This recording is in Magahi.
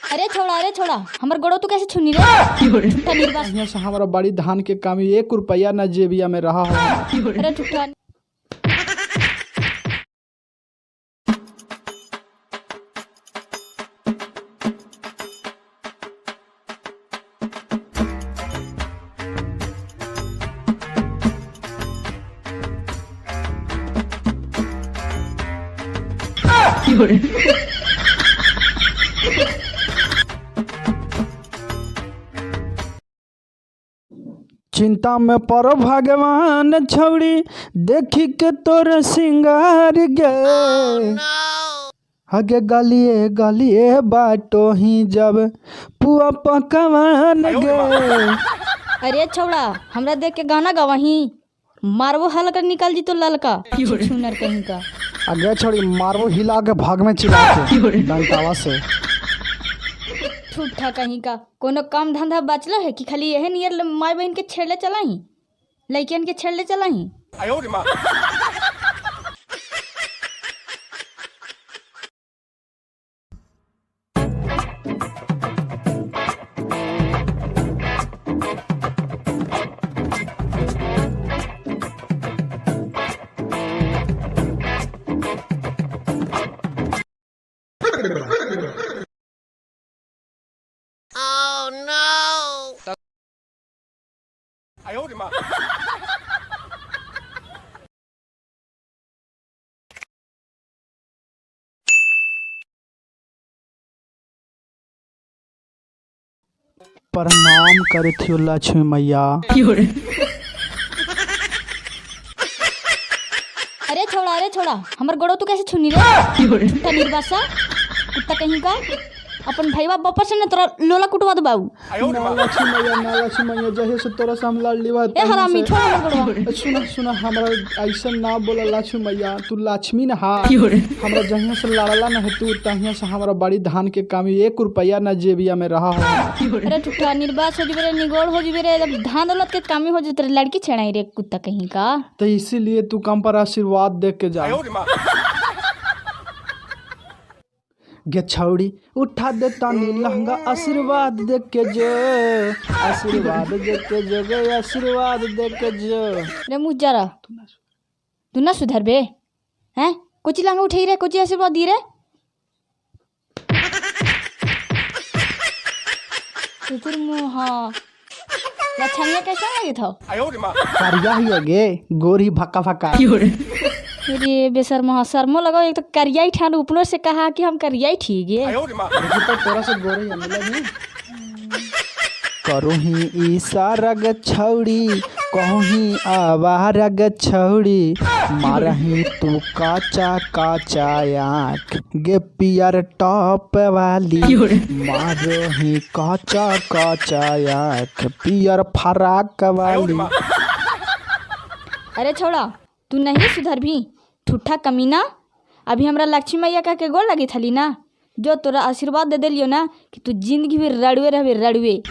अरे छोड़ा हमर गोड़ो तू कैसे छुनी रे? ठुठा निर्वास। यहाँ से हमारा बड़ी धान के कामी 1 रुपया न जेबिया में रहा हो। अरे ठुठा। चिंता में पड़ो भगवान छौड़ी देखी के तोर सिंगार गे। आगे गलिए गलिए बाटो ही जब पुआ पकवान गे। अरे छौड़ा हमरा देख के गाना गवाही मारबो हल्का निकल जी तो ललका छुनर कहीं का। आगे छौड़ी मारबो हिला के भाग में चिल्ला के डंटावा से। ठूठा कहीं का कोनो काम धंधा बचलो है कि खाली यही नियर my बहन के छेड़ले चलाही, लड़कियन के छेड़ले चलाही। प्रणाम करथियो लक्ष्मी मैया। अरे छोड़ा हमर गोड़ो तू कैसे छुनी रे? ठुठा निर्वासा कुत्ता कहीं का। अपन भईवा बपर से न तोरा लोला कुटवा दे बाबू। ना लक्ष्मी मैया, ना लक्ष्मी मैया, जहे से तोरा से हम लड़ लीबा। ए हरामी छोड़ हमर गोड़वा। सुना सुना हमरा ऐसा ना बोला लक्ष्मी मैया, तू लक्ष्मी न हा। हमरा जहिया से लड़ला न है तू तहिया से हमरा बड़ी धान के कामी 1 रुपया न जेबिया में रहा हो। अरे ठुठा निर्वास हो जिबे रे, निगोड़ हो जिबे रे, जब धान दौलत के कामी हो जते रे, लड़की छेड़ाई रे कुत्ता कहीं का। तो इसीलिए तू कम पर आशीर्वाद दे के जा। गे छौड़ी उठा दे तानी लहंगा आशीर्वाद दे के जो, आशीर्वाद दे के जो गे, आशीर्वाद दे के जो। रे मुँह जरा तू ना सुधर बे हैं, कोची लहंगा उठाई रे, कोची आशीर्वाद दी रे। तुर मुँह हाँ लछनिया कैसा लगे था? करिया ही गे गोरी भक्का भक्का। अरे बेशर्मा शर्मो लगाओ, एक तो करिया ही ठान ऊपर से कहा कि हम करिया ही ठीक है। तो तोरा से गोरे ही मिला नहीं। करो ही इशारा गे छौड़ी कहो ही आवारा गे छौड़ी, मारही तू काचा काचा आँख गे पियर टॉप वाली, मारो ही काचा काचा आँख पियर फराक वाली। अरे छोड़ा तू नहीं सुधर भी ठुठा कमीना। अभी हमरा लक्ष्मी मैया का के गोड़ लगी थली ना, जो तोरा आशीर्वाद दे दिलियो ना कि तू जिंदगी भी रड़ुए रहबे रड़ुए।